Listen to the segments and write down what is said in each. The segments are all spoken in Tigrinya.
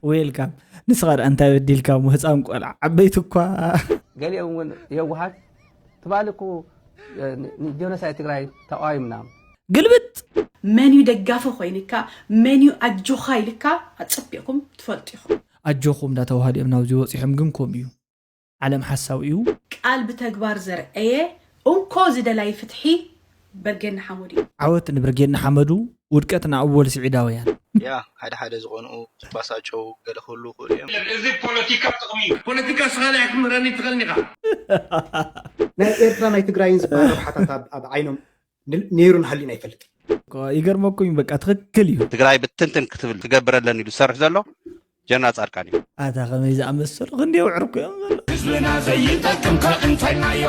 ዌልካም። ንስኻ ደኣ እንታይ በዲልካ እሞ ህፃን ቆልዓ? ዓበይቲ እኳ። ገሊኦም እውን የዋሃት ትባል እኮ ጀኖሳይድ ትግራይ ተቃዊምና። ግልብጥ። መን እዩ ደጋፊ ኮይንካ፣ መን እዩ ኣጆኻ ኢልካ ኣጸቢቕኩም ትፈልጡ ኢኹም። ኣጆኹም እንዳተባሃሉ እዮም ናብዚ ወፂሖም፣ ግን ከምኡ እዩ። ዓለም ሓሳዊ እዩ። ቃል ብተግባር ዘርአየ እንኮ ዝደላይ ፍትሒ በርጌድ ንሓመዱ እዩ። ዓወት ንብርጌድ ንሓመዱ፣ ውድቀት ንኣወል ስዒዳውያን። ያ ሓደ ሓደ ዝቐንኡ ዝባሳጨው ገለ ክህሉ ይኽእሉ እዮም። እዚ ፖለቲካ ጥቕሚ እዩ። ፖለቲካ ስኻ ናይ ክትምህረኒ ትኽእልኒ ኢኻ። ናይ ኤርትራ ናይ ትግራይን ዝበሃል ረብሓታት ኣብ- ኣብ ዓይኖም ን- ነይሩን ሃሊና ኣይፈልጥ። ይገርመኩም እዩ፣ በቃ ትኽክል እዩ። ትግራይ ብትንትን ክትብል ክገብር ኣለኒ ኢሉ ዝሰርሕ ዘሎ ጀነራል ፃድቃን እዩ። ኣታ ከመይ ዝኣመሰሉ ክንደይ ውዕርኩ እዮም ዘሎ። ህዝብና ዘይጠቅምካ እንታይናዮ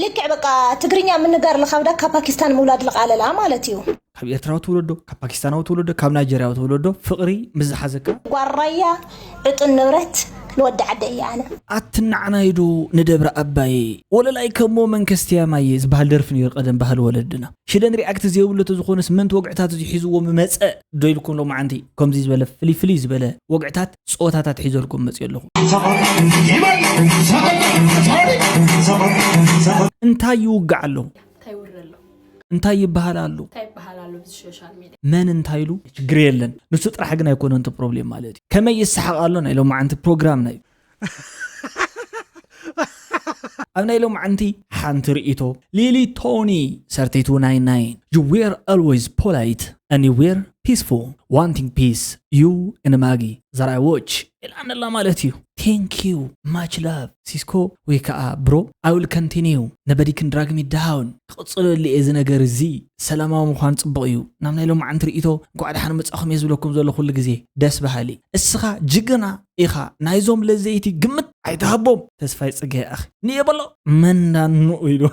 ልክዕ በቃ ትግርኛ ምንጋር ለኻብዳ ካብ ፓኪስታን ምውላድ ለቃለላ ማለት እዩ። ካብ ኤርትራዊ ትውለዶ፣ ካብ ፓኪስታናዊ ትውለዶ፣ ካብ ናይጀርያዊ ትውለዶ ፍቕሪ ምስ ዝሓዘካ። ጓራያ ዕጡን ንብረት ንወዲ ዓደ እየ ኣነ። ኣትናዕናይዶ ንደብረ ኣባይ ወለላይ ከሞ መንከስትያ ማየ ዝበሃል ደርፊ ነይሩ ቀደም ባህሊ ወለድና። ሽደን ሪኣክት ዘይብሉ ተዝኾነስ ምንቲ ወግዕታት እዚ ሒዝዎ ምመፀ ዶ ኢልኩም ሎማዓንቲ ከምዚ ዝበለ ፍልይ ፍልይ ዝበለ ወግዕታት ፀወታታት ሒዘልኩም መፅእ ኣለኹ። እንታይ ይውጋዕ ኣሎ? እንታይ ይበሃል ኣሎ? መን እንታይ ኢሉ? ችግር የለን። ንሱ ጥራሕ ግን ኣይኮነን እቲ ፕሮብሌም ማለት እዩ። ከመይ ይሰሓቕ ኣሎ ናይ ሎማዓንቲ ፕሮግራምና እዩ። ኣብ ናይ ሎማዓንቲ ሓንቲ ርእይቶ ሊሊ ቶኒ ሰርቴቱ ናይ ናይን you were always polite and you were peaceful wanting peace you and Maggie that I watch ኢላነላ ማለት እዩ። Thank you much love ሲስኮ ወይ ከዓ bro I will continue nobody can drag me down ክቕፅለሉ እየ እዚ ነገር እዚ ሰላማዊ ምዃን ፅቡቕ እዩ። ናብ ናይ ሎማዓንቲ ርእይቶ እንኳዕ ደሓን መፃኹም እየ ዝብለኩም ዘሎ ኩሉ ግዜ ደስ በሃሊ እስኻ ጅግና ኢኻ ናይዞም ለዘይቲ ግምት ኣይትሃቦም ተስፋይ ፅገ ኣኺ ንየ በሎ መንዳኑ ኢሉ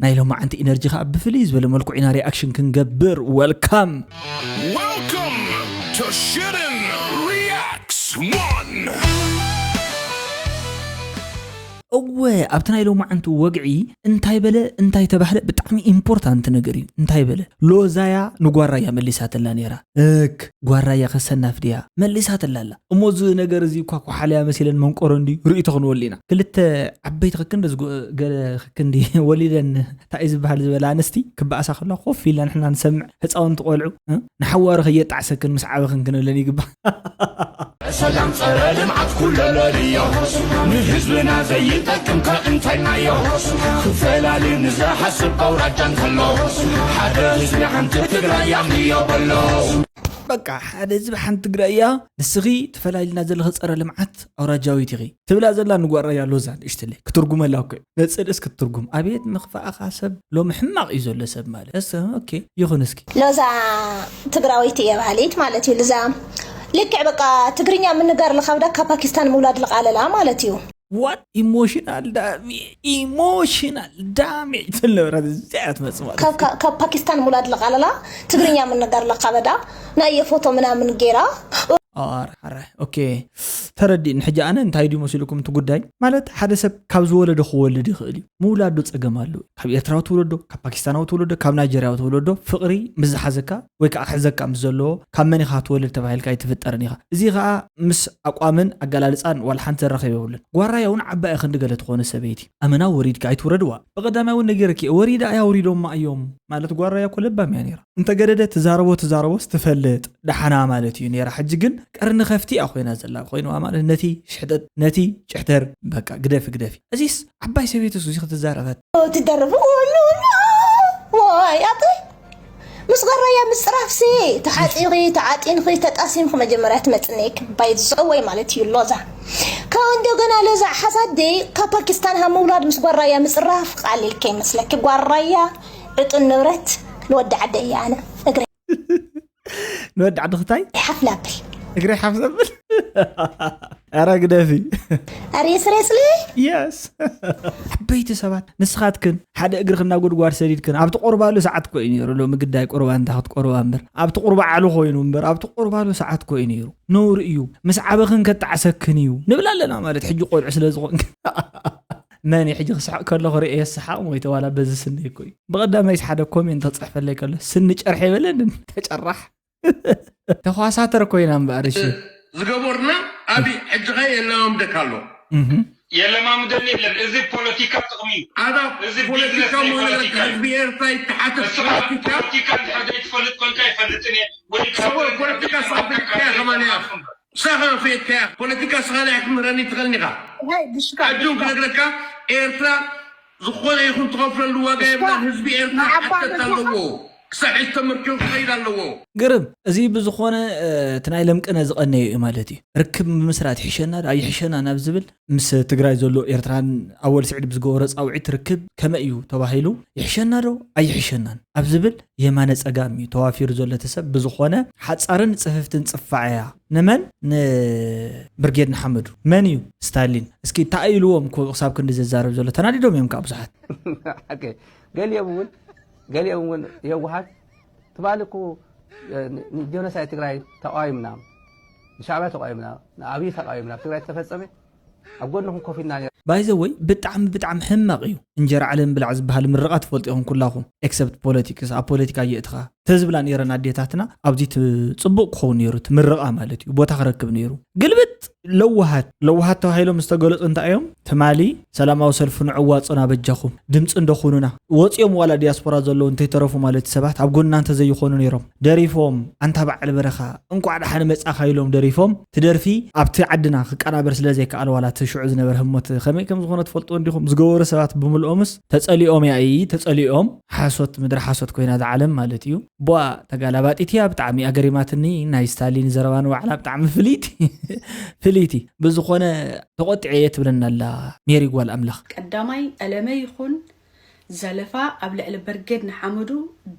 ናይ ሎማዓንቲ ኢነርጂ ከዓ ብፍልይ ዝበለ መልክዑ ኢና ሪኣክሽን ክንገብር welcome Welcome to Shooting Reacts one እወ ኣብቲ ናይ ሎማዓንቲ ወግዒ እንታይ በለ እንታይ ተባህለ ብጣዕሚ ኢምፖርታንት ነገር እዩ እንታይ በለ ሎዛያ ንጓራያ መሊሳትላ ነይራ እክ ጓራያ ከሰናፍ ድያ መሊሳትላ ኣላ እሞ እዚ ነገር እዚ እኳ ኩሓለያ መሲለን መንቆሮ እንዲ ርእይቶ ክንወሉ ኢና ክልተ ዓበይቲ ክክንዲ ዝጎ- ገለ ክክንዲ ወሊደን እንታይ እዩ ዝበሃል ዝበላ ኣንስቲ ክበኣሳ ከለዋ ኮፍ ኢልና ንሕና ንሰምዕ ህፃውንቲ ቆልዑ እ? ንሓዋሩ ከየጣዕሰክን ምስ ዓበኽን ክንብለን ይግባእ ሰላም ጸረ ልምዓት ኩሎ ለልዮ ንህዝብና ዘይጠቅም ከ እንታይናዮ ክፈላሊ ንዝሓስብ ኣውራጃ እንከሎ ሓደ ህዝቢ ሓንቲ ትግራይ ያምንዮ በሎ በቃ ሓደ ህዝቢ ሓንቲ ትግራይ እያ ንስኺ ትፈላሊና ዘለኺ ፀረ ልምዓት ኣውራጃዊት ኢኺ ትብላ ዘላ ንጓራያ ሎዛ ንእሽትለይ ክትርጉመላ እኮ እዩ ነፅል እስኪ ትርጉም ኣቤት ምኽፋእኻ ሰብ ሎሚ ሕማቕ እዩ ዘሎ ሰብ ማለት እስ ኦኬ ይኹን እስኪ ሎዛ ትግራወይቲ እየ ባህሊት ማለት እዩ ልዛ ልክዕ በቃ ትግርኛ ምንጋር ለኻብዳ ካብ ፓኪስታን ምውላድ ለቃለላ ማለት እዩ what emotional damage emotional damage ትልብረት እዚኣ ትመፅእ ማለት ካብ ፓኪስታን ምውላድ ለቃለላ ትግርኛ ምንጋር ለካበዳ ናይ የፎቶ ምናምን ጌራ ኦኬ ተረዲእኒ ሕጂ ኣነ እንታይ ድዩ መሲልኩም እቲ ጉዳይ ማለት ሓደ ሰብ ካብ ዝወለዶ ክወልድ ይኽእል እዩ ምውላዱ ፀገም ኣለዎ ካብ ኤርትራዊ ትውለዶ ካብ ፓኪስታናዊ ትውለዶ ካብ ናይጀርያዊ ትውለዶ ፍቕሪ ምስ ዝሓዘካ ወይ ከዓ ክሕዘካ ምስ ዘለዎ ካብ መን ኢኻ ትወልድ ተባሂልካ ኣይትፍጠርን ኢኻ እዚ ከዓ ምስ ኣቋምን ኣገላልፃን ዋላ ሓንቲ ዘራኸብ የብሉን ጓራያ እውን ዓባይ ክንዲ ገለ ትኾነ ሰበይቲ ኣመና ወሪድካ ኣይትውረድዋ ብቐዳማይ እውን ነጊረኪ ወሪዳ እያ ወሪዶማ እዮም ማለት ጓራያ እኮ ለባም እያ ነይራ እንተገደደ ትዛረቦ ትዛረቦስ ትፈልጥ ደሓና ማለት እዩ ነይራ ሕጂ ግን ቀርኒ ከፍቲ እያ ኮይና ዘላ ኮይንዋ ማለት ነቲ ሽሕጠጥ ነቲ ጭሕተር በቃ ግደፊ ግደፊ እዚስ ዓባይ ሰበይትስ እዚ ክትዛረበት ትደርብ ዋይ ኣቲ ምስ ጓራያ ምፅራፍሲ ተሓፂኺ ተዓጢንኺ ተጣሲምኺ መጀመርያ ትመፅኒ ክባይ ዝፅዕወይ ማለት እዩ ሎዛ ካብ እንደገና ሎዛ ሓሳደይ ካብ ፓኪስታን ሃ ምውላድ ምስ ጓራያ ምፅራፍ ቃሊል ከይመስለኪ ጓራያ ዕጡን ንብረት ንወዲ ዓደ እየ ኣነ እግረ ንወዲ ዓዲ ክታይ ሓፍ ላብል እግረ ሓፍ ዘብል ኣረ ግደፊ ኣረ ስሬስሊ የስ ዓበይቲ ሰባት ንስኻትክን ሓደ እግርኽን ናብ ጉድጓድ ሰዲድክን ኣብቲ ቆርባሉ ሰዓት ኮ እዩ ነይሩ ሎሚ ግዳይ ቆርባ እንታ ክትቆርባ እምበር ኣብቲ ቁርባ ዓሉ ኮይኑ እምበር ኣብቲ ቆርባሉ ሰዓት ኮ እዩ ነይሩ ነውሪ እዩ ምስ ዓበኽን ከጣዕሰክን እዩ ንብል ኣለና ማለት ሕጂ ቆልዑ ስለ ዝኾንክን መን እዩ ሕጂ ክስሕቕ ከለኹ ርእየ ስሓቕ ሞይተ ዋላ በዚ ስኒ እኮ እዩ። ብቐዳማይ ሓደ ኮሜንት ክጽሕፈለይ ከሎ ስኒ ጨርሒ የበለንን ተጨራሕ ተኳሳተር ኮይና እምበኣር እሺ። ዝገበሩና ኣብይ ሕጂ ኸ የለማምደካ ኣሎ። እህ የለማምደኒ የለን። እዚ ፖለቲካ ጥቕሚ እዩ። ኣታ እዚ ፖለቲካ ቢዝነስ ናይ ሞለካ ፖለቲካ እዩ። ህዝቢ ኤርትራ ይተሓተት ንስኻ ፖለቲካ ፖለቲካ እንድሕር ዘይትፈልጥ ኮንካ ይፈልጥን እየ ወይ ሰቦ ፖለቲካ ስኻ ፈትካ ከማን እያ። ንስኻ ፈትካ ፖለቲካ ስኻ ናይ ክትምህረኒ ትኽእልኒ ኢኻ። ሄይ ግሽካ ኣጆን ክነግረካ ኤርትራ ዝኾነ ይኹን ትኸፍለሉ ዋጋ የብላን። ህዝቢ ኤርትራ ንዓባ ሓተት ነዚኻ ኣለዎ። ክሳብ ሕጂ ተመርኪቡ ክኸይድ ኣለዎ። ግርም እዚ ብዝኾነ እ፣ እቲ ናይ ለምቅነ ዝቐነየ እዩ ማለት እዩ። ርክብ ምምስራት ይሕሸና ዶ ኣይሕሸና ናብ ዝብል ምስ ትግራይ ዘሎ ኤርትራን ኣወል ስዒድ ብዝገበሮ ፃውዒት ርክብ ከመይ እዩ ተባሂሉ ይሕሸና ዶ ኣይሕሸናን ኣብ ዝብል የማነ ፀጋም እዩ ተዋፊሩ ዘሎ እቲ ሰብ። ብዝኾነ ሓፃርን ፅፍፍትን ፅፋዕያ ንመን ንብርጌድ ንሓመዱ መን እዩ ስታሊን እስኪ እንታይ ኢልዎም ክሳብ ክንዲ ዘዛረብ ዘሎ ተናዲዶም እዮም ከዓ ብዙሓት ኦኬ። ገሊኦም እውን ገሊኦም እውን የዋሃት ትባል እኮ እ፣ ን- ንጀኖሳይድ ትግራይ ተቃዊምና ንሻዕብያ ተቃዊምና ንኣብይ ተቃዊምና ኣብ ትግራይ ተፈጸመ ኣብ ጎንኹም ኮፍ ኢልና ነርና። ባይዘወይ ብጣዕሚ ብጣዕሚ ሕማቕ እዩ። እንጀራ ዓለም ብላዕ ዝበሃል ምርቓ ትፈልጡ ኢኹም ኩላኹም ኤክሰፕት ፖለቲክስ ኣብ ፖለቲካ የእትኻ ተዝብላ ነይረን ኣዴታትና ኣብዚ ት- ፅቡቕ ክኸውን ነይሩ እቲ ምርቓ ማለት እዩ ቦታ ክረክብ ነይሩ። ግልብጥ ለዋሃት ለዋሃት ተባሂሎም ዝተገለፁ እንታይ እዮም? ትማሊ ሰላማዊ ሰልፊ ንዕዋፆና በጃኹም ድምፂ እንደኹኑና ወፂኦም ዋላ ዲያስፖራ ዘለዉ እንተይተረፉ ማለት ሰባት ኣብ ጎንና እንተዘይኾኑ ነይሮም ደሪፎም ኣንታ በዓል በረኻ እንኳዕ ደሓን መፃኻ ኢሎም ደሪፎም ትደርፊ ኣብቲ ዓድና ክቀናበር ስለ ዘይከኣል ዋላ እቲ ሽዑ ዝነበረ ህሞት ከመይ ከም ዝኾነ ትፈልጥዎ እንዲኹም ዝገበሩ ሰባት ብምልኦምስ ተፀሊኦም ያኢ ተፀሊኦም ሓሶት ምድሪ ሓሶት ኮይና ዝዓለም ማለት እዩ። ቧ ተጋላባጢት እያ ብጣዕሚ ኣገሪማትኒ ናይ ስታሊን ዘረባ ንባዕላ ብጣዕሚ ፍልይቲ ፍልይቲ ብዝኾነ ተቆጥዐ እየ ትብለና ኣላ ሜሪ ጓል ኣምላኽ። ቀዳማይ ጠለመ ይኹን ዘለፋ ኣብ ልዕሊ በርጌድ ንሓመዱ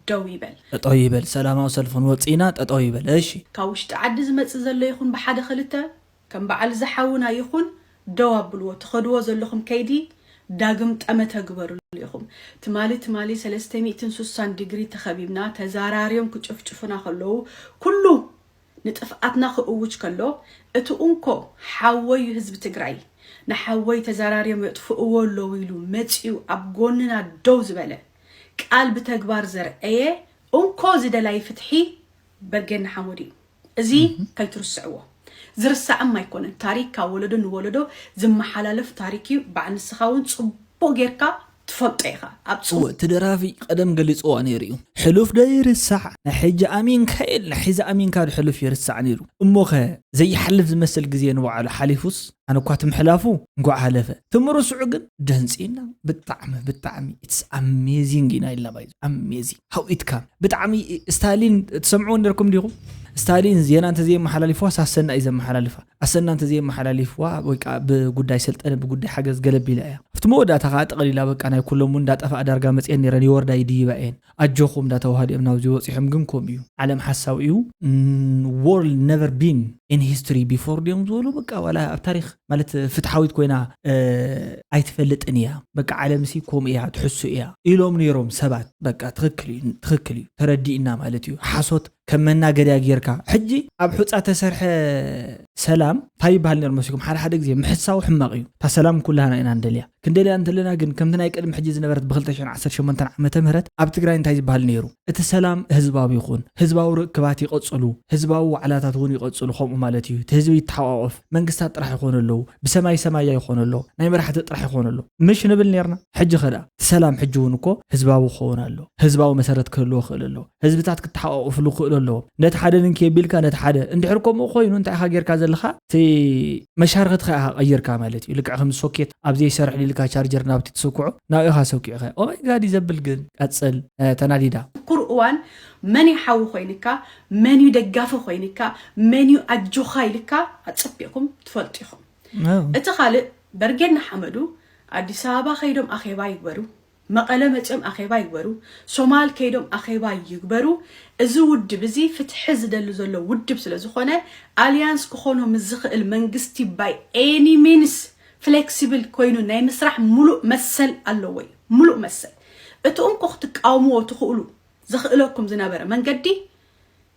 ደው ይበል። ጠጠው ይበል ሰላማዊ ሰልፊ ክንወፅእ ኢና ጠጠው ይበል እሺ። ካብ ውሽጢ ዓዲ ዝመፅእ ዘሎ ይኹን ብሓደ ክልተ ከም በዓል ዝሓውና ይኹን ደው ኣብልዎ ትኸድዎ ዘለኹም ከይዲ ዳግም ጠመተ ግበርሉ ኢኹም። ትማሊ ትማሊ ሰለስተ ሚእትን ሱሳን ዲግሪ ተኸቢብና ተዛራርዮም ክጭፍጭፉና ከለዉ ኩሉ ንጥፍኣትና ክእውጅ ከሎ እቲ እንኮ ሓወዩ ህዝቢ ትግራይ ንሓወይ ተዛራርዮም የጥፍእዎ ኣለዉ ኢሉ መፂኡ ኣብ ጎንና ደው ዝበለ ቃል ብተግባር ዘርአየ እንኮ ዝደላይ ፍትሒ በርጌድ ንሓመዱ እዩ። እዚ ከይትርስዕዎ ዝርሳዕም ኣይኮነን። ታሪክ ካብ ወለዶ ንወለዶ ዝመሓላለፍ ታሪክ እዩ። በዓል ንስኻ እውን ፅቡቅ ጌርካ ትፈልጦ ኢኻ። ኣብ ፅቡቅ እወ እቲ ደራፊ ቀደም ገሊፅዋ ነይሩ እዩ። ሕሉፍ ዶ ይርሳዕ ናይ ሕጂ ኣሚንካ ኢል ናይ ሕዚ ኣሚንካ ዶ ሕሉፍ ይርሳዕ ነይሩ እሞኸ ዘይሓልፍ ዝመስል ግዜ ንባዕሉ ሓሊፉስ ኣነ እኳ ትምሕላፉ እንኳዕ ሓለፈ ትምርስዑ ግን ደንፂና ብጣዕሚ ብጣዕሚ it's amazing ኢና ኢልና ባይ amazing how it come ብጣዕሚ ስታሊን ትሰምዕዎ ነርኩም ዲኹም? ስታሊን ዜና እንተዘየመሓላሊፍዋ ሳሰና እዩ ዘመሓላልፋ ኣሰና እንተዘየመሓላሊፍዋ ወይ ከዓ ብጉዳይ ሰልጠነ ብጉዳይ ሓገዝ ገለቢላ እያ ኣብቲ መወዳእታ ከዓ ጠቕሊላ በቃ ናይ ኩሎም እውን እንዳጠፋ ዳርጋ መፅአን ነይረን ይወርዳ ይድይባ እየን ኣጆኹም እንዳተዋሃዱ እዮም ናብዚ በፂሖም ግን ከምኡ እዩ ዓለም ሓሳዊ እዩ world never been in history before ድዮም ዝበሉ በቃ ዋላ ኣብ ታሪክ ማለት ፍትሓዊት ኮይና ኣይትፈልጥን እያ በቃ ዓለም ሲ ከምኡ እያ ትሕሱ እያ ኢሎም ነይሮም ሰባት በቃ ትክክል እዩ ትክክል እዩ ተረዲእና ማለት እዩ ሓሶት ከም መናገድያ ጌርካ ሕጂ ኣብ ሑፃ ተሰርሐ ሰላም እንታይ ይበሃል ነሩ መሲኩም ሓደ ሓደ ግዜ ምሕሳው ሕማቕ እዩ እታ ሰላም ኩላህና ኢና ንደልያ ክንደልያ እንተለና ግን ከምቲ ናይ ቅድሚ ሕጂ ዝነበረት ብ2018 ዓመተ ምህረት ኣብ ትግራይ እንታይ ዝበሃል ነይሩ እቲ ሰላም ህዝባዊ ይኹን ህዝባዊ ርክባት ይቐፅሉ ህዝባዊ ዋዕላታት እውን ይቐፅሉ ከምኡ ማለት እዩ እቲ ህዝቢ ይተሓቋቆፍ መንግስታት ጥራሕ ይኾኑ ኣለዉ ብሰማይ ሰማያ ይኾኑ ኣለዉ ናይ መራሕቲ ጥራሕ ይኾኑ ኣለዉ ምሽ ንብል ነርና ሕጂ ኸዳ እቲ ሰላም ሕጂ እውን እኮ ህዝባዊ ክኸውን ኣሎ ህዝባዊ መሰረት ክህልዎ ክእል ኣለዎ ህዝብታት ክተሓቋቆፍሉ ክእሉ ኣለዎም ነቲ ሓደ ንንኪ የቢልካ ነቲ ሓደ እንድሕር ከምኡ ኮይኑ እንታይ ኢኻ ጌርካ ዘለኻ እቲ መሻርክትኻ ኢኻ ቀይርካ ማለት እዩ ልክዕ ከም ሶኬት ኣብ ዘይሰርሕ ሊልካ ቻርጀር ናብቲ ትስኩዖ ናብ ኢኻ ሰኪዕኻ ኦማይ ጋዲ ዘብል ግን ቀፅል ተናዲዳ ኩር እዋን መን እዩ ሓዊ ኮይንካ መን እዩ ደጋፊ ኮይንካ መን እዩ ኣጆኻ ኢልካ ኣፀቢቕኩም ትፈልጡ ኢኹም እቲ ካልእ በርጌድ ንሓመዱ ኣዲስ ኣበባ ከይዶም ኣኼባ ይግበሩ መቐለ መፅኦም ኣኼባ ይግበሩ ሶማል ከይዶም ኣኼባ ይግበሩ እዚ ውድብ እዚ ፍትሒ ዝደሊ ዘሎ ውድብ ስለ ዝኾነ ኣልያንስ ክኾኖ ምስ ዝኽእል መንግስቲ by any means flexible ኮይኑ ናይ ምስራሕ ሙሉእ መሰል ኣለዎ እዩ ሙሉእ መሰል እቲ እንኮ ክትቃወምዎ ትኽእሉ ዘኽእለኩም ዝነበረ መንገዲ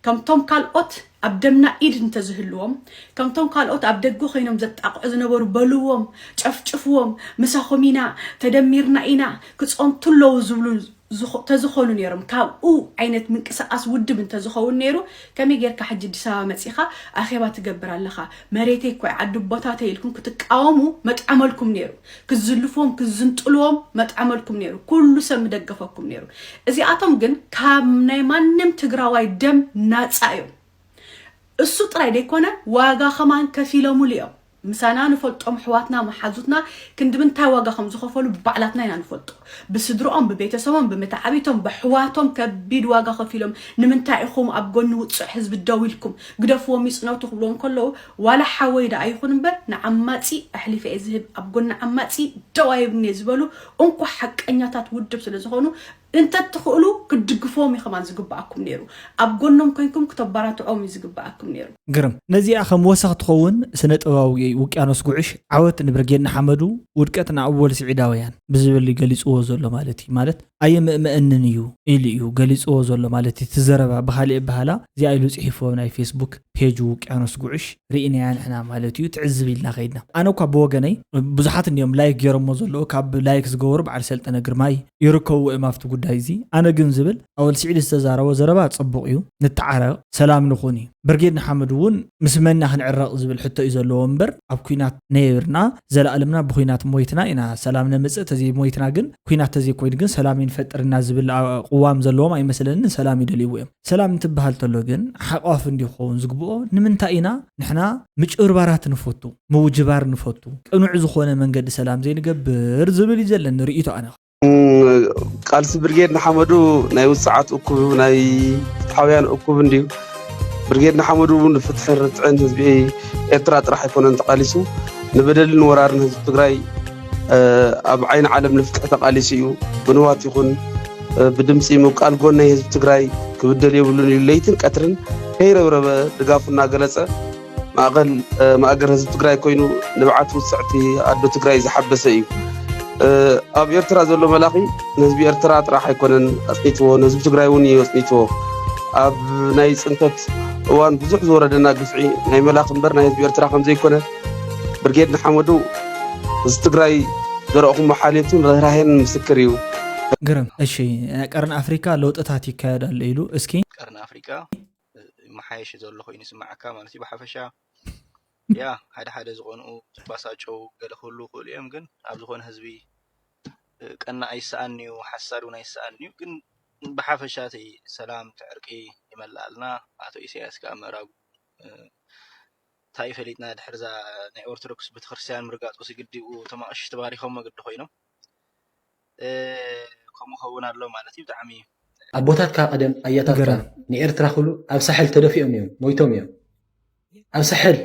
ከምቶም ካልኦት ኣብ ደምና ኢድ እንተዝህልዎም፣ ከምቶም ካልኦት ኣብ ደገ ኮይኖም ዘጣቕዑ ዝነበሩ፣ በልዎም፣ ጨፍጭፍዎም፣ ምሳኹም ኢና፣ ተደሚርና ኢና፣ ክጸንቱ ኣለዉ ዝብሉ ተዝኾኑ ነይሮም፣ ካብኡ ዓይነት ምንቅስቃስ ውድብ እንተዝኸውን ነይሩ፣ ከመይ ጌርካ ሕጂ ኣዲስ ኣበባ መጺኻ ኣኼባ ትገብር ኣለኻ? መሬተይ እኮ ዓዲ ኣቦታተይ ኢልኩም ክትቃወሙ መጥዓመልኩም ነይሩ። ክዝልፍዎም ክዝንጥልዎም መጥዓመልኩም ነይሩ። ኩሉ ሰብ ምደገፈኩም ነይሩ። እዚኣቶም ግን ካብ ናይ ማንም ትግራዋይ ደም ናፃ እዮም። እሱ ጥራይ ደይኮነ፣ ዋጋ ከማን ከፊሎምሉ እዮም። ምሳና ንፈልጦም ኣሕዋትና መሓዙትና ክንዲ ምንታይ ዋጋ ከም ዝኸፈሉ ባዕላትና ኢና ንፈልጦ። ብስድርኦም፣ ብቤተሰቦም፣ ብመተዓቢቶም፣ ብኣሕዋቶም ከቢድ ዋጋ ከፊሎም፣ ንምንታይ ኢኹም ኣብ ጎኒ ውፁዕ ህዝቢ ደው ኢልኩም? ግደፍዎም ይፅነቱ ክብልዎም ከለዉ፣ ዋላ ሓወይ ደኣ ይኹን እምበር ንዓማፂ ኣሕሊፈ እየ ዝህብ፣ ኣብ ጎኒ ዓማፂ ደው ኣይብልን'የ ዝበሉ እንኮ ሓቀኛታት ውድብ ስለ ዝኾኑ፣ እንተትኽእሉ ክትድግፍዎም እዩ ከማን ዝግብኣኩም ነይሩ። ኣብ ጎኖም ኮይንኩም ክተባራትዖም እዩ ዝግብኣኩም ነይሩ። ግርም። ነዚኣ ከም ወሰኽ ትኸውን ስነ ጥበባዊ ውቅያኖስ ጉዕሽ፣ ዓወት ንብርጌድ ንሓመዱ፣ ውድቀት ንኣወል ስዒዳውያን ብዝብል ገሊጽዎ ዘሎ ማለት እዩ። ማለት ኣየምእመአንን እዩ ኢሉ እዩ ገሊጽዎ ዘሎ ማለት እዩ። እቲ ዘረባ ብኻሊእ ኣበሃህላ እዚኣ ኢሉ ጽሒፍዎ ናይ ፌስቡክ ፔጅ ውቅያኖስ ጉዕሽ ርኢናያ ንሕና ማለት እዩ። ትዕዝብ ኢልና ከይድና። ኣነ እኳ ብወገነይ ብዙሓት እንዲዮም ላይክ ገይሮሞ ዘለዉ፣ ካብ ላይክ ዝገበሩ በዓል ሰልጠነ ግርማይ ይርከቡ እዮም ኣብቲ ጉዳይ እዚ። ኣነ ግን ዝብል ኣወል ስዒድ ዝተዛረቦ ዘረባ ጽቡቕ እዩ፣ ንተዓረቕ፣ ሰላም ንኹን እዩ። ብርጌድ ንሓመዱ እውን ምስ መን ኢና ክንዕረቕ ዝብል ሕቶ እዩ ዘለዎ እምበር ኣብ ኲናት ነይርና፣ ዘለኣለምና ብኲናት ሞይትና ኢና ሰላም ነምጽእ፣ ተዘይሞይትና ግን ኲናት ተዘይኮይኑ ግን ሰላም ይንፈጥርና ዝብል ኣ-፣ ቅዋም ዘለዎም ኣይመስለንን። ሰላም ይደልይዎ እዮም። ሰላም እንትበሃል ተሎ ግን ሓቋፍ እንዲ ክኸውን ዝግብኦ ንምንታይ ኢና ንሕና ምጭብርባራት ንፈቱ፣ ምውጅባር ንፈቱ፣ ቅኑዕ ዝኾነ መንገዲ ሰላም ዘይንገብር ዝብል እዩ ዘለኒ ርእይቶ ኣነ። እም፣ ቃልሲ ብርጌድ ንሓመዱ ናይ ውጽዓት እኩብ፣ ናይ ፍትሓውያን እኩብ እንድዩ። ብርጌድ ንሓመዱ እውን ንፍትሕን ርትዕን ህዝቢ ኤርትራ ጥራሕ ኣይኮነን ተቃሊሱ፣ ንበደልን ወራርን ህዝቢ ትግራይ፣ እ፣ ኣብ ዓይኒ ዓለም ንፍትሒ ተቃሊሱ እዩ። ብንዋት ይኹን፣ እ፣ ብድምፂ ምብቃል ጎነይ ህዝቢ ትግራይ ክብደል የብሉን ኢሉ ለይትን ቀትርን ከይረብረበ ድጋፉ እናገለጸ ማእኸል፣ እ፣ ማእገር ህዝቢ ትግራይ ኮይኑ ንብዓት ውፅዕቲ ኣዶ ትግራይ ዝሓበሰ እዩ። እ፣ ኣብ ኤርትራ ዘሎ መላኺ ንህዝቢ ኤርትራ ጥራሕ ኣይኮነን ኣፅኒትዎ፣ ንህዝቢ ትግራይ እውን እዩ ኣፅኒትዎ። ኣብ ናይ ፅንተት እዋን ብዙሕ ዝወረደና ግፍዒ ናይ መላኺ እምበር ናይ ህዝቢ ኤርትራ ከም ዘይኮነ ብርጌድ ንሓመዱ ህዝቢ ትግራይ ዘረእኹሞ ሓልዮትን ርህራሄን ምስክር እዩ። ግርም። እሺ፣ ቀርኒ ኣፍሪካ ለውጥታት ይካየድ ኣሎ ኢሉ። እስኪ ቀርኒ ኣፍሪካ ይመሓየሽ ዘሎ ኮይኑ ይስምዓካ ማለት እዩ። ብሓፈሻ ያ ሓደ ሓደ ዝቐንኡ ዝባሳጨው ገለ ክህሉ ይኽእሉ እዮም፣ ግን ኣብ ዝኾነ ህዝቢ ቀና ኣይሰኣን እዩ፣ ሓሳድ እውን ኣይሰኣን እዩ። ግን ብሓፈሻ እቲ ሰላም እቲ ዕርቂ ይመላኣልና። ኣቶ ኢሳያስ ከዓ ምዕራብ እንታይ ፈሊጥና ድሕርዛ ናይ ኦርቶዶክስ ቤተክርስትያን ምርጋጡ ሲግዲኡ ተማቕሽ ተባሪኾም መግዲ ኮይኖም እ፣ ከምኡ ኸውን ኣሎ ማለት እዩ። ብጣዕሚ ኣቦታትካ ቀደም ኣያታትካ ገረም። ንኤርትራ ክብሉ ኣብ ሳሕል ተደፊኦም እዮም ሞይቶም እዮም። ኣብ ሳሕል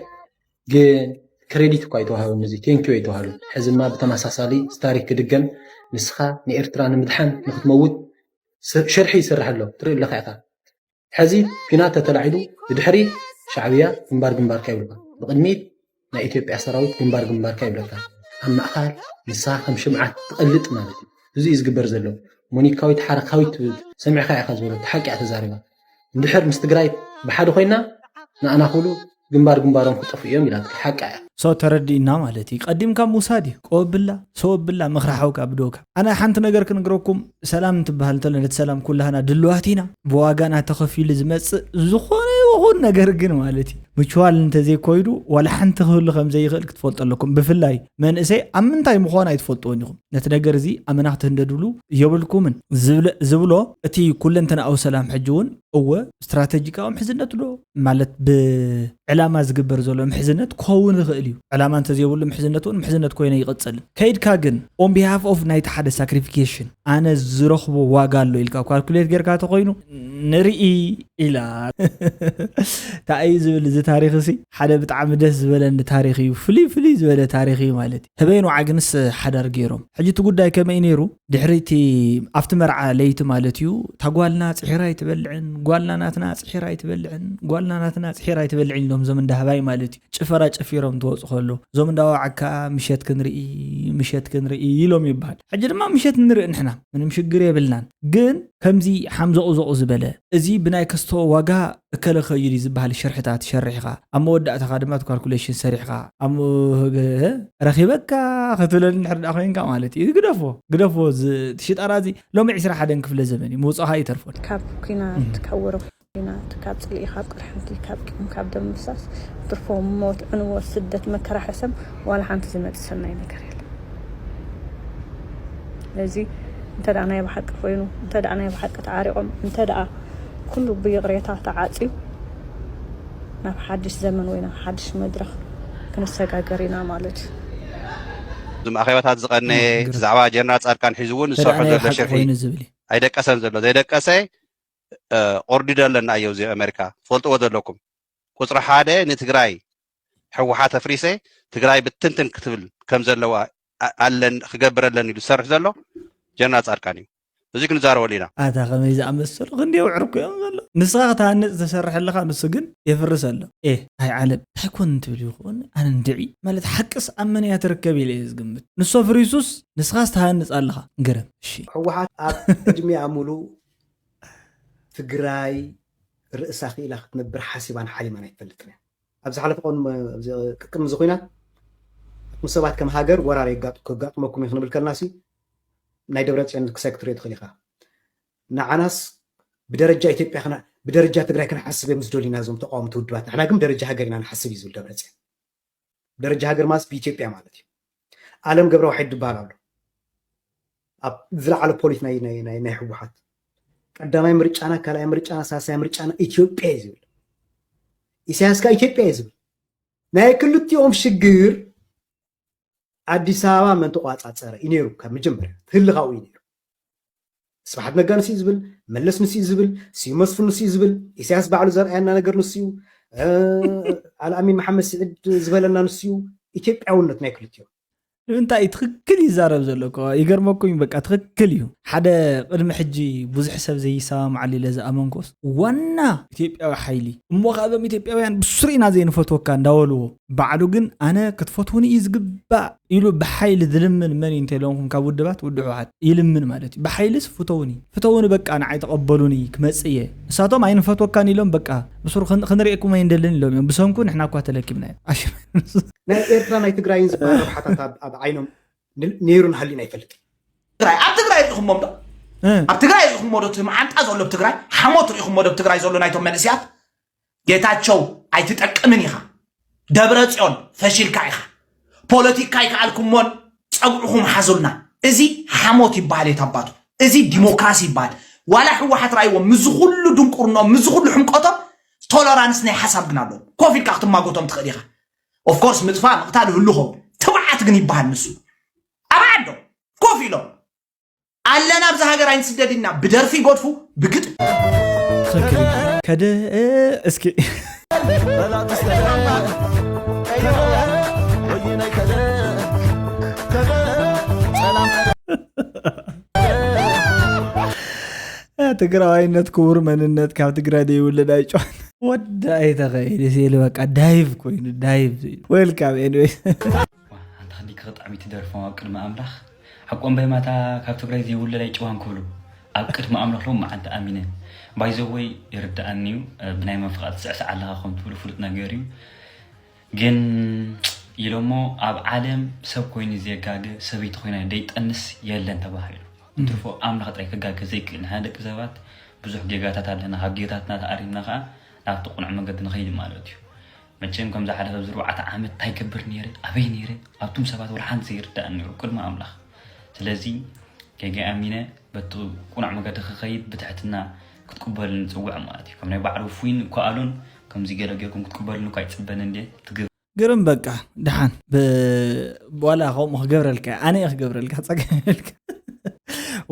ግን ክሬዲት እኳ ኣይተዋሃቦም፣ እዚ ቴንኪዩ ኣይተዋሃሉ። ሕዝማ ብተመሳሳሊ ታሪክ ክድገም፣ ንስኻ ንኤርትራ ንምድሓን ንክትመውት ስ- ሽርሒ ይስራሕ ኣሎ ትርኢ ኣለካ ኢኻ። ሕዚ ኲናት ተተላዒሉ ብድሕሪት ሻዕብያ ግንባር ግንባርካ ይብሉካ፣ ብቕድሚት ናይ ኢትዮጵያ ሰራዊት ግንባር ግንባርካ ይብለካ። ኣብ ማእኻል ንስኻ ከም ሽምዓ ትቐልጥ ማለት እዩ። እዚ እዩ ዝግበር ዘሎ። ሞኒካዊት ሓረካዊት ትብል ሰሚዕካ ኢኻ ዝበሎ፣ እቲ ሓቂ እያ ተዛሪባ። እንድሕር ምስ ትግራይ ብሓደ ኮይና ንኣና ክብሉ ግንባር ግንባሮም ክጠፍኡ እዮም ኢላትካ። ሓቃ እያ። ሶ ተረዲእና ማለት እዩ። ቀዲምካ ምውሳድ እዩ። ቆብላ ሰወብላ ምኽሪ ሓውካ ብደውካ። ኣነ ሓንቲ ነገር ክንግረኩም፣ ሰላም እንትበሃል እንተሎ ነቲ ሰላም ኩላህና ድልዋት ኢና። ብዋጋና ተኸፊሉ ዝመጽእ ዝኾነ ይኹን ነገር ግን ማለት እዩ ምችዋል እንተዘይኮይዱ ዋላ ሓንቲ ክህሉ ከም ዘይኽእል ክትፈልጡ ኣለኩም። ብፍላይ መንእሰይ ኣብ ምንታይ ምዃኑ ኣይትፈልጥዎን ኢኹም። ነቲ ነገር እዚ ኣመና ክትህንደድሉ የብልኩምን ዝብለ- ዝብሎ እቲ ኩለንተናዊ ሰላም ሕጂ እውን እወ ስትራተጂካዊ ምሕዝነት ዶ ማለት ብዕላማ ዝግበር ዘሎ ምሕዝነት ክኸውን ይኽእል እዩ። ዕላማ እንተዘይብሉ ምሕዝነት እውን ምሕዝነት ኮይነ ይቕጽል። ከይድካ ግን on behalf of ናይቲ ሓደ ሳክሪፊኬሽን ኣነ ዝረኽቦ ዋጋ ኣሎ ኢልካ ካልኩሌት ጌርካ ተኾይኑ ንርኢ ኢላ እንታይ እዩ ዝብል እዚ ታሪኽ እዚ ሓደ ብጣዕሚ ደስ ዝበለኒ ታሪኽ እዩ። ፍልይ ፍልይ ዝበለ ታሪኽ እዩ ማለት እዩ። ህበይን ወዓግንስ ሓዳር ገይሮም። ሕጂ እቲ ጉዳይ ከመይ ነይሩ? ድሕሪ እቲ ኣብቲ መርዓ ለይቲ ማለት እዩ፣ እታ ጓልና ጽሒራ ኣይትበልዕን፣ ጓልና ናትና ጽሒራ ኣይትበልዕን፣ ጓልና ናትና ጽሒራ ኣይትበልዕን ኢሎም እዞም እንዳ ህባይ ማለት እዩ። ጭፈራ ጨፊሮም ትወጹ ከሎ፣ እዞም እንዳ ወዓግ ከኣ ምሸት ክንርኢ፣ ምሸት ክንርኢ ኢሎም ይበሃል። ሕጂ ድማ ምሸት ንርኢ ንሕና፣ ምንም ሽግር የብልናን። ግን ከምዚ ሓምዘቑዘቑ ዝበለ፣ እዚ ብናይ ከስትሮ ዋጋ እከለ ከይዱ ዝበሃል ሽርሕታት ሸሪሕኻ፣ ኣብ መወዳእታኻ ድማ ካልኩሌሽን ሰሪሕኻ፣ ኣብ ረኺበካ ክትብለኒ እንድሕር ደኣ ኮይንካ ማለት እዩ። ግደፎ፣ ግደፎ፣ እዚ ሽጣራ እዚ ሎሚ ዕስራ ሓደን ክፍለ ዘመን እዩ፣ ምውጻእኻ ኣይተርፎን። ካብ ኲናት፣ ካብ ወረ ኲናት፣ ካብ ጽልኢ፣ ካብ ቅርሕንቲ፣ ካብ ቂም፣ ካብ ደም ምፍሳስ ትርፎ ሞት፣ ዕንወት፣ ስደት፣ መከራ፣ ሕሰም ዋላ ሓንቲ ዝመጽእ ሰናይ ነገር የለን። ስለዚ እንተ ደኣ ናይ ብሓቂ ኮይኑ፣ እንተ ደኣ ናይ ብሓቂ ተዓሪቖም፣ እንተ ደኣ ኩሉ ብይቕሬታ ተዓጽዩ፣ ናብ ሓድሽ ዘመን ወይ ናብ ሓድሽ መድረኽ ክንሰጋገር ኢና ማለት እዩ። እዞም ኣኼባታት ዝቐነየ፣ እቲ ዛዕባ ጀነራል ጻድቃን ሒዙ እውን ዝሰርሖ ዘሎ ሽርሒ ኮይኑ ዝብል እዩ። ኣይደቀሰን ዘሎ። ዘይደቀሰ፣ እ፣ ኦርዲዶ ኣለና ኣየው፣ እዚ ኣሜሪካ ትፈልጥዎ ዘለኩም። ቁጽሪ ሓደ ንትግራይ ህወሓት ኣፍሪሰ ትግራይ ብትንትን ክትብል ከም ዘለዋ ኣ-፣ ኣለን-፣ ክገብር ኣለኒ ኢሉ ዝሰርሕ ዘሎ ጀነራል ጻድቃን እዩ። እዚ ክንዛረበሉ ኢና። ኣታ ከመይ ዝኣመሰሉ ክንደይ ውዕርኩ እዮም ዘሎ። ንስኻ ክትሃንጽ ትሰርሕ ኣለኻ፣ ንሱ ግን የፍርስ ኣሎ። ኤ፣ ኣይ ዓለም፣ እንታይ ኮን ትብል ይኸውን? ኣነ እንድዒ። ማለት ሓቅስ ኣብ መን እያ ትርከብ ኢለ እየ ዝግምት። ንሱ ኣፍሪሱስ ንስኻስ ትሃንጽ ኣለኻ። ግረም። እሺ። ህወሓት ኣብ ዕድሚኣ ሙሉ ትግራይ ርእሳ ክኢላ ክትነብር ሓሲባን ሓሊማን ኣይትፈልጥን እያ። ኣብ ዝሓለፈ ቀን፣ ኣብዚ ቅድሚ እዚ ኲናት ምስ ሰባት ከም ሃገር ወራር የጋጥ-፣ ከጋጥመኩም እዩ ክንብል ከለና ሲ ናይ ደብረጽዮን ክሳይ ክትሪኦ ትኽእል ኢኻ። ንዓናስ ብደረጃ ኢትዮጵያ ክና-፣ ብደረጃ ትግራይ ክንሓስብ እዮም ዝደልዩና እዞም ተቃወምቲ ውድባት። ንሕና ግን ብደረጃ ሃገር ኢና ንሓስብ እዩ ዝብል ደብረጽዮን። ብደረጃ ሃገር ማለት ብኢትዮጵያ ማለት እዩ። ኣለም ገብረ ዋሕድ ዝበሃል ኣሎ። ኣብ ዝለዓለ ፖሊስ ናይ፣ ናይ፣ ናይ፣ ናይ ህወሓት ቀዳማይ ምርጫና፣ ካልኣይ ምርጫና፣ ሳልሳይ ምርጫና ኢትዮጵያ እዩ ዝብል። ኢሳያስ ከኣ ኢትዮጵያ እዩ ዝብል። ናይ ክልቲኦም ሽግር ኣዲስ ኣበባ መን ተቋጻጸረ እዩ ነይሩ ካብ መጀመርያ። ትህልኻኡ እዩ ነይሩ። ስብሓት ነጋ ንሱ እዩ ዝብል፣ መለስ ንሱ እዩ ዝብል፣ ስዩም መስፍን ንሱ እዩ ዝብል፣ ኢሳያስ ባዕሉ ዘርኣየና ነገር ንሱ እዩ፣ እ፣ ኣልኣሚን መሓመድ ስዒድ ዝበለና ንሱ እዩ። ኢትዮጵያውነት ናይ ክልቲኦም። ንምንታይ እዩ ትኽክል ይዛረብ ዘሎ እኮ? ይገርመኩም እዩ፣ በቃ ትኽክል እዩ። ሓደ ቅድሚ ሕጂ ብዙሕ ሰብ ዘይሰማማዓሉ ኢለ ዝኣመንኩስ ዋና ኢትዮጵያዊ ሓይሊ እሞ ከኣ እዞም ኢትዮጵያውያን ብስሩ ኢና ዘይንፈትወካ እንዳበልዎ፣ ባዕሉ ግን ኣነ ክትፈትውኒ እዩ ዝግባእ ኢሉ ብሓይሊ ዝልምን መን እዩ እንተኢሎምኩም ካብ ውድባት ውድብ ህወሓት ይልምን ማለት እዩ። ብሓይልስ ፍተውኒ፣ ፍተውኒ በቃ ንዓይ ተቐበሉኒ ክመጽእ እየ። ንሳቶም ኣይንፈትወካን ኢሎም በቃ ብስሩ ክን-፣ ክንርእየኩም ኣይንደልን ኢሎም እዮም። ብሰንኩ ንሕና እኳ ተለኪብና እዮም። ኣሽ-፣ ናይ ኤርትራ ናይ ትግራይን ዝበሃል ረብሓታት ኣብ፣ ኣብ ዓይኖም ን-፣ ነይሩን ሃልዩን ኣይፈልጥን። ትግራይ፣ ኣብ ትግራይ ርኢኹሞም ዶ? እ። ኣብ ትግራይ ርኢኹሞ ዶ? እቲ መዓንጣ ዘሎ ኣብ ትግራይ፣ ሓሞት ርኢኹሞ ዶ? ኣብ ትግራይ ዘሎ ናይቶም መንእስያት ጌታቸው ኣይትጠቅምን ኢኻ፣ ደብረ ጽዮን ፈሺልካ ኢኻ፣ ፖለቲካ ኣይከኣልኩሞን ጸጉዕኹም ሓዙልና። እዚ ሓሞት ይበሃል፣ የት ኣባቱ። እዚ ዲሞክራሲ ይበሃል። ዋላ ህወሓት ራእይዎም፣ ምስዚ ኩሉ ድንቁርኖም፣ ምስዚ ኩሉ ሕምቆቶም፣ ቶለራንስ ናይ ሓሳብ ግን ኣለዎም። ኮፍ ኢልካ ክትማጎቶም ትኽእል ኢኻ። ኦፍኮርስ ምጥፋእ ምቕታል ይህሉ ኸውን፣ ትብዓት ግን ይበሃል ንሱ። ኣብ ዓዶም ኮፍ ኢሎም ኣለና ኣብዚ ሃገር ኣይንስደድ ኢና፣ ብደርፊ ይገድፉ፣ ብግጥ ትኽክል እዩ። ከደ እስኪ ትግራዋይነት ክቡር መንነት፣ ካብ ትግራይ ዘይውለድ ኣይጨዋን። ወዲ ኣይተኸይድ ሲል በቃ ዳይቭ ኮይኑ ዳይቭ። ዌልካም ኤኒዌይ። ሓንቲ ክልተ ክጣዕሚ ትደርፎም ኣብ ቅድሚ ኣምላኽ ሓቆም በይማታ ካብ ትግራይ ዘይውለድ ኣይጨዋን ክብሉ ኣብ ቅድሚ ኣምላኽ ሎም መዓልቲ ኣሚነ። ባይዘወይ ይርድኣኒ እዩ፣ ብናይ መንፍቓት ትስዕስዕ ኣለኻ ከም ትብሉ ፍሉጥ ነገር እዩ። ግን ኢሎሞ ኣብ ዓለም ሰብ ኮይኑ ዘየጋገ ሰበይቲ ኮይና ደይጠንስ የለን ተባሂሉ። እንትርፎ ኣምላኽ ጥራይ ክጋገ ዘይክእል። ንሕና ደቂ ሰባት ብዙሕ ጌጋታት ኣለና። ካብ ጌጋታትና ተኣሪምና ከኣ ናብቲ ቅኑዕ መገዲ ንኸይድ ማለት እዩ። መቸም ከም ዝሓለፈ ኣብዚ ኣርባዕተ ዓመት እንታይ ገብር ነይረ፣ ኣበይ ነይረ፣ ኣብቶም ሰባት ወላ ሓንቲ ዘይርዳእ ነይሩ ቅድሚ ኣምላኽ። ስለዚ ጌጋ ኣሚነ በቲ ቅኑዕ መገዲ ክኸይድ ብትሕትና ክትቅበሉ ንጽውዕ ማለት እዩ። ከም ናይ ባዕሉ ውፉይን እኳ ኣሉን ከምዚ ገለ ጌርኩም ክትቅበሉኒ እኳ ኣይጽበን እንዴ ትግብ ግርም በቃ ደሓን ብ-፣ ዋላ ከምኡ ክገብረልካ ኣነ እየ ክገብረልካ ጸገም የብልካ።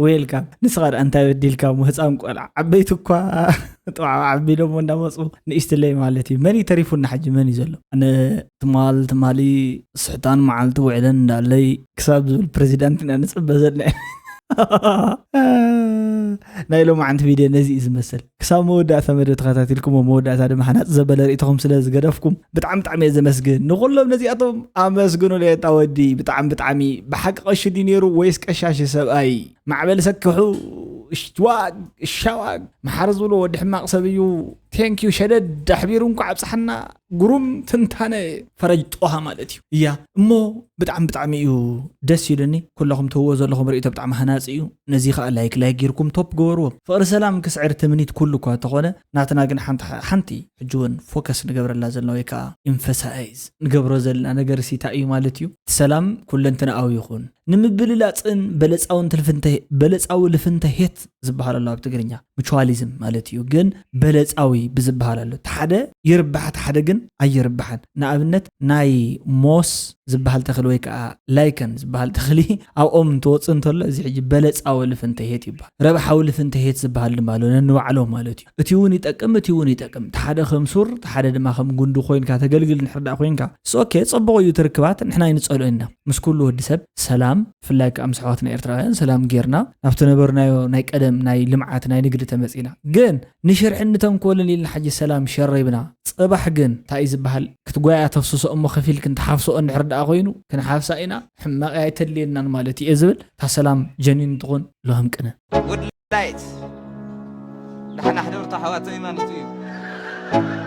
ዌልካም። ንስኻ ደኣ እንታይ በዲልካ እሞ ህፃን ቆልዓ? ዓበይቲ እኳ ጥዋዕ ዓቢሎሞ እንዳመፁ ንእሽትለይ ማለት እዩ። መን እዩ ተሪፉና ሕጂ? መን እዩ ዘሎ? ኣነ ትማል ትማሊ ስሕታን መዓልቲ ውዕለን እንዳለይ ክሳብ ዝብል ፕሬዚዳንት ኢና ንፅበ ዘለና። ናይ ሎማዓንቲ ቪድዮ ነዚ እዩ ዝመስል። ክሳብ መወዳእታ መደብ ተኸታቲልኩሞ፣ መወዳእታ ድማ ሃናጽ ዘበለ ርእይቶኹም ስለ ዝገደፍኩም ብጣዕሚ ብጣዕሚ እየ ዘመስግን። ንኹሎም ነዚኣቶም ኣመስግኑ። ሌጣ ወዲ ብጣዕሚ ብጣዕሚ ብሓቂ ቀሺ ድዩ ነይሩ ወይስ ቀሻሺ ሰብኣይ? ማዕበል ሰክሑ፣ እሽዋግ እሻዋግ፣ መሓር ዝብሎ ወዲ ሕማቕ ሰብ እዩ። ቴንኪዩ ሸደድ ኣሕቢሩ እንኳዕ ኣብፀሓና። ግሩም ትንታነ ፈረጅ ጦሃ ማለት እዩ። እያ እሞ ብጣዕሚ ብጣዕሚ እዩ ደስ ኢሉኒ። ኩለኹም ትህዎ ዘለኹም ርእይቶ ብጣዕሚ ሃናፂ እዩ። ነዚ ከዓ ላይክ ላይክ ጌርኩም ቶፕ ገበርዎ። ፍቕሪ ሰላም ክስዕር ትምኒት ኩሉ እኳ ተኾነ፣ ናትና ግን ሓንቲ ሓንቲ ሕጂ እውን ፎከስ ንገብረላ ዘለና ወይ ከዓ ኢምፈሳይዝ ንገብሮ ዘለና ነገር ሲታ እዩ ማለት እዩ። እቲ ሰላም ኩለንትናኣዊ ይኹን። ንምብልላፅን በለፃውን ትልፍንተ በለፃዊ ልፍንተ ሄት ዝበሃል ኣሎ ኣብ ትግርኛ፣ ሙቹዋሊዝም ማለት እዩ። ግን በለፃዊ ብዝበሃል ኣሎ፣ እቲ ሓደ ይርባሕ እቲ ሓደ ግን ኣይርባሕን። ንኣብነት ናይ ሞስ ዝበሃል ተኽሊ ወይ ከዓ ላይከን ዝበሃል ተኽሊ ኣብ ኦም እንትወፅእ እንተሎ፣ እዚ ሕጂ በለፃዊ ልፍንተ ሄት ይበሃል። ረብሓዊ ልፍንተ ሄት ዝበሃል ድማ ኣሎ ነንባዕሎም ማለት እዩ። እቲ እውን ይጠቅም፣ እቲ እውን ይጠቅም። እቲ ሓደ ከም ሱር፣ እቲ ሓደ ድማ ከም ጉንዲ ኮይንካ ተገልግል እንድሕር ደኣ ኮይንካ፣ ኦኬ፣ ፅቡቕ እዩ፣ ትርክባት ንሕና ኣይንፀልኦ ኢና። ምስ ኩሉ ወዲ ሰብ ሰላም፣ ብፍላይ ከዓ ምስ ኣሕዋትና ኤርትራውያን ሰላም ጌርና ናብቲ ነበርናዮ ናይ ቀደም ናይ ልምዓት ናይ ንግዲ ተመፂና። ግን ንሽርሕን ንተንኮልን ኢልና ሕጂ ሰላም ሸሪብና፣ ፅባሕ ግን እንታይ እዩ ዝበሃል፣ ክትጓያ ተፍስሶ እሞ ከፊል ክንትሓፍሶ እንድሕር ደኣ ኮይኑ፣ ክንሓፍሳ ኢና፣ ሕማቕ ኣይተድልየናን ማለት እየ ዝብል። እታ ሰላም ጀኒን ትኹን። ሎሃም ቅነ። ላይት ዳሕና ሕደርቶ ኣሕዋተይ ማለት እዩ።